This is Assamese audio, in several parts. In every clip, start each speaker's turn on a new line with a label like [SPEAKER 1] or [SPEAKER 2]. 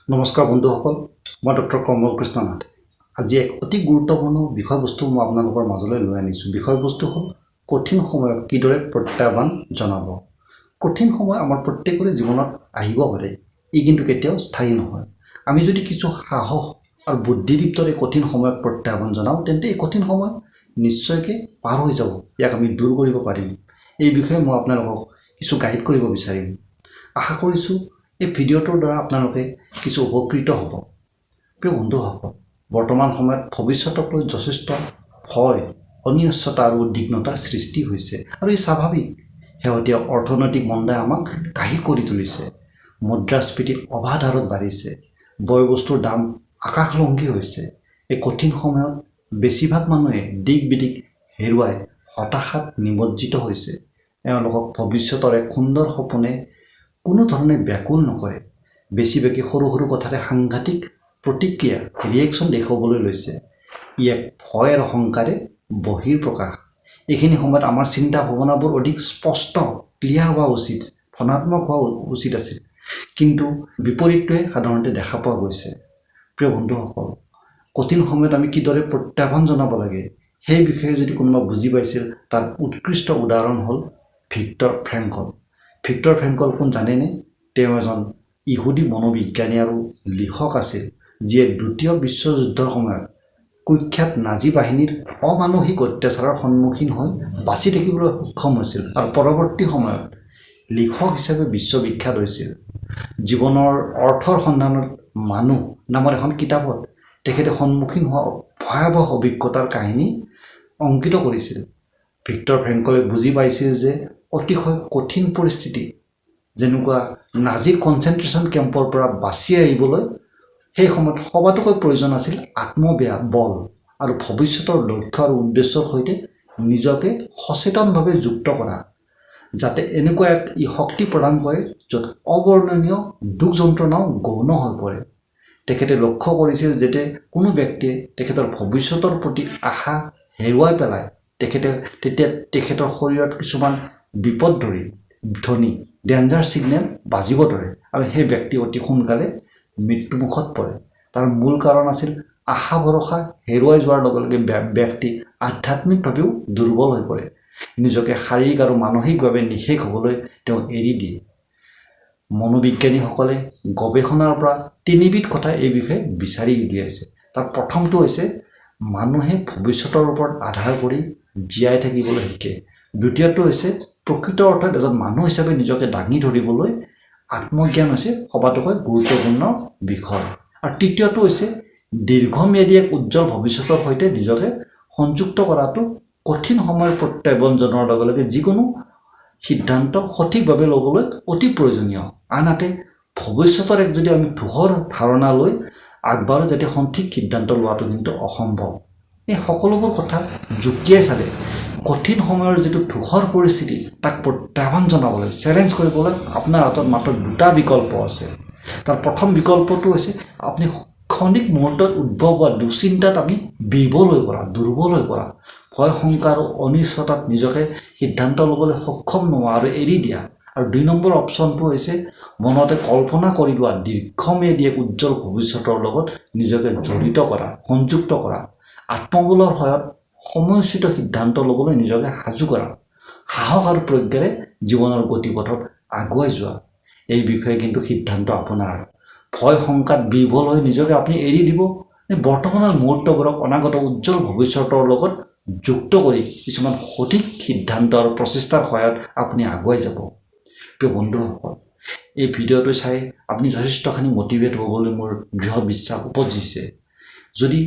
[SPEAKER 1] নমস্কাৰ বন্ধুসকল, মই ডক্টৰ কমল কৃষ্ণ নাথ। আজি এক অতি গুৰুত্বপূৰ্ণ বিষয়বস্তু মই আপোনালোকৰ মাজলৈ লৈ আনিছোঁ। বিষয়বস্তু হ'ল কঠিন সময়ক কিদৰে প্ৰত্যাহ্বান জনাব। কঠিন সময় আমাৰ প্ৰত্যেকৰে জীৱনত আহিব পাৰে, ই কিন্তু কেতিয়াও স্থায়ী নহয়। আমি যদি কিছু সাহস আৰু বুদ্ধিদীপ্তৰে কঠিন সময়ক প্ৰত্যাহ্বান জনাওঁ, তেন্তে এই কঠিন সময় নিশ্চয়কৈ পাৰ হৈ যাব, ইয়াক আমি দূৰ কৰিব পাৰিম। এই বিষয়ে মই আপোনালোকক কিছু গাইড কৰিব বিচাৰিম। আশা কৰিছোঁ এই ভিডিঅ'টোৰ দ্বাৰা আপোনালোকে কিছু উপকৃত হ'ব। প্ৰিয় বন্ধুসকল, বৰ্তমান সময়ত ভৱিষ্যতক লৈ যথেষ্ট ভয়, অনিশ্চয়তা আৰু উদ্বিগ্নতাৰ সৃষ্টি হৈছে আৰু ই স্বাভাৱিক। শেহতীয়া অৰ্থনৈতিক মন্দাই আমাক কাহিল কৰি তুলিছে। মুদ্ৰাস্ফীতি অবাধ হাৰত বাঢ়িছে, বয় বস্তুৰ দাম আকাশলংঘী হৈছে। এই কঠিন সময়ত বেছিভাগ মানুহে দিক বিদিক হেৰুৱাই হতাশাত নিমজ্জিত হৈছে। এওঁলোকক ভৱিষ্যতৰ এক সুন্দৰ সপোনে কোনো ধৰণে ব্যাকুল নকৰে। বেছিভাগে সৰু সৰু কথাতে সাংঘাতিক প্ৰতিক্ৰিয়া, ৰিয়েকশ্যন দেখুৱাবলৈ লৈছে। ই এক ভয় আৰু শংকাৰে বহিৰ্প্ৰকাশ। এইখিনি সময়ত আমাৰ চিন্তা ভাৱনাবোৰ অধিক স্পষ্ট, ক্লিয়াৰ হোৱা উচিত, ধনাত্মক হোৱা উচিত আছিল, কিন্তু বিপৰীতটোৱে সাধাৰণতে দেখা পোৱা গৈছে। প্ৰিয় বন্ধুসকল, কঠিন সময়ত আমি কিদৰে প্ৰত্যাহ্বান জনাব লাগে, সেই বিষয়ে যদি কোনোবা বুজি পাইছিল, তাৰ উৎকৃষ্ট উদাহৰণ হ'ল ভিক্টৰ ফ্ৰেংকল। ভিক্টৰ ফ্ৰেংকল কোন জানেনে? তেওঁ এজন ইহুদী মনোবিজ্ঞানী আৰু লিখক আছিল, যিয়ে দ্বিতীয় বিশ্বযুদ্ধৰ সময়ত কুখ্যাত নাজী বাহিনীৰ অমানসিক অত্যাচাৰৰ সন্মুখীন হৈ বাচি থাকিবলৈ সক্ষম হৈছিল আৰু পৰৱৰ্তী সময়ত লিখক হিচাপে বিশ্ববিখ্যাত হৈছিল। জীৱনৰ অৰ্থৰ সন্ধানত মানুহ নামৰ এখন কিতাপত তেখেতে সন্মুখীন হোৱা ভয়াৱহ অভিজ্ঞতাৰ কাহিনী অংকিত কৰিছিল। ভিক্টৰ ফ্ৰেংকলে বুজি পাইছিল যে অতিশয় কঠিন পৰিস্থিতি, যেনেকুৱা নাজিৰ কনচেনট্ৰেশ্যন কেম্পৰ পৰা বাচি আহিবলৈ সেই সময়ত সবাতোকৈ প্ৰয়োজন আছিল আত্মবেয়া বল আৰু ভৱিষ্যতৰ লক্ষ্য আৰু উদ্দেশ্যৰ সৈতে নিজকে সচেতনভাৱে যুক্ত কৰা, যাতে এনেকুৱা এক ই শক্তি প্ৰদান কৰে য'ত অবৰ্ণনীয় দুখ যন্ত্ৰণাও গৌণ হৈ পৰে। তেখেতে লক্ষ্য কৰিছিল, যাতে কোনো ব্যক্তিয়ে তেখেতৰ ভৱিষ্যতৰ প্ৰতি আশা হেৰুৱাই পেলায়, তেখেতে তেতিয়া তেখেতৰ শৰীৰত কিছুমান বিপদ ধৰি ধ্বনি, ডেঞ্জাৰ ছিগনেল বাজিব ধৰে আৰু সেই ব্যক্তি অতি সোনকালে মৃত্যুমুখত পৰে। তাৰ মূল কাৰণ আছিল আশা ভৰসা হেৰুৱাই যোৱাৰ লগে লগে ব্যক্তি আধ্যাত্মিকভাৱেও দুৰ্বল হৈ পৰে। নিজকে শাৰীৰিক আৰু মানসিকভাৱে নিঃশেষ হ'বলৈ তেওঁ এৰি দিয়ে। মনোবিজ্ঞানীসকলে গৱেষণাৰ পৰা তিনিবিধ কথা এই বিষয়ে বিচাৰি উলিয়াইছে। তাৰ প্ৰথমটো হৈছে মানুহে ভৱিষ্যতৰ ওপৰত আধাৰ কৰি জীয়াই থাকিবলৈ শিকে। দ্বিতীয়টো হৈছে প্ৰকৃত অৰ্থত এজন মানুহ হিচাপে নিজকে দাঙি ধৰিবলৈ আত্মজ্ঞান হৈছে সবাতোকৈ গুৰুত্বপূৰ্ণ বিষয়। আৰু তৃতীয়টো হৈছে দীৰ্ঘম্যাদী এক উজ্জ্বল ভৱিষ্যতৰ সৈতে নিজকে সংযুক্ত কৰাটো কঠিন সময়ৰ প্ৰত্যাহ্বান জনোৱাৰ লগে লগে যিকোনো সিদ্ধান্ত সঠিকভাৱে ল'বলৈ অতি প্ৰয়োজনীয়। আনহাতে ভৱিষ্যতৰ এক যদি আমি ধূসৰ ধাৰণা লৈ আগবাঢ়ো, যাতে সঠিক সিদ্ধান্ত লোৱাটো কিন্তু অসম্ভৱ। এই সকলোবোৰ কথা জুকিয়াই চালে কঠিন সময়ৰ যিটো ধূসৰ পৰিস্থিতি, তাক প্ৰত্যাহ্বান জনাবলৈ, চেলেঞ্জ কৰিবলৈ আপোনাৰ হাতত মাত্ৰ দুটা বিকল্প আছে। তাৰ প্ৰথম বিকল্পটো হৈছে আপুনি ক্ষণিক মুহূৰ্তত উদ্ভৱ হোৱা দুশ্চিন্তাত আমি বিহ্বল হৈ পৰা, দুৰ্বল হৈ পৰা, ভয়, শংকা আৰু অনিশ্চয়তাত নিজকে সিদ্ধান্ত ল'বলৈ সক্ষম নোহোৱা আৰু এৰি দিয়া। আৰু দুই নম্বৰ অপশ্যনটো হৈছে মনতে কল্পনা কৰি লোৱা দীৰ্ঘম্যাদী এক উজ্জ্বল ভৱিষ্যতৰ লগত নিজকে জড়িত কৰা, সংযুক্ত কৰা, আত্মবলৰ সহায়ত সময়োচিত সিদ্ধান্ত ল'বলৈ নিজকে সাজু কৰা, সাহস আৰু প্ৰজ্ঞাৰে জীৱনৰ গতিপথত আগুৱাই যোৱা। এই বিষয়ে কিন্তু সিদ্ধান্ত আপোনাৰ। ভয় শংকাত বিহ্বল হৈ নিজকে আপুনি এৰি দিব নে বৰ্তমানৰ মুহূৰ্তবোৰক অনাগত উজ্জ্বল ভৱিষ্যতৰ লগত যুক্ত কৰি কিছুমান সঠিক সিদ্ধান্ত আৰু প্ৰচেষ্টাৰ সহায়ত আপুনি আগুৱাই যাব? প্ৰিয় বন্ধুসকল, এই ভিডিঅ'টো চাই আপুনি যথেষ্টখিনি মটিভেট হ'ব বুলি মোৰ দৃঢ় বিশ্বাস উপজিছে। যদি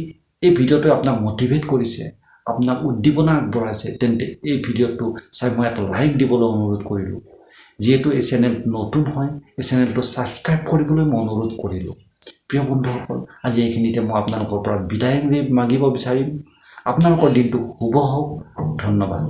[SPEAKER 1] এই ভিডিঅ'টোৱে আপোনাক মটিভেট কৰিছে, আপোনাক উদ্দীপনা আগবঢ়াইছে, তেন্তে এই ভিডিঅ'টো চাই মই এটা লাইক দিবলৈ অনুৰোধ কৰিলোঁ। যিহেতু এই চেনেল নতুন হয়, এই চেনেলটো ছাবস্ক্ৰাইব কৰিবলৈ মই অনুৰোধ কৰিলোঁ। প্ৰিয় বন্ধুসকল, আজি এইখিনিতে মই আপোনালোকৰ পৰা বিদায় মাগিব বিচাৰিম। আপোনালোকৰ দিনটো শুভ হওক। ধন্যবাদ।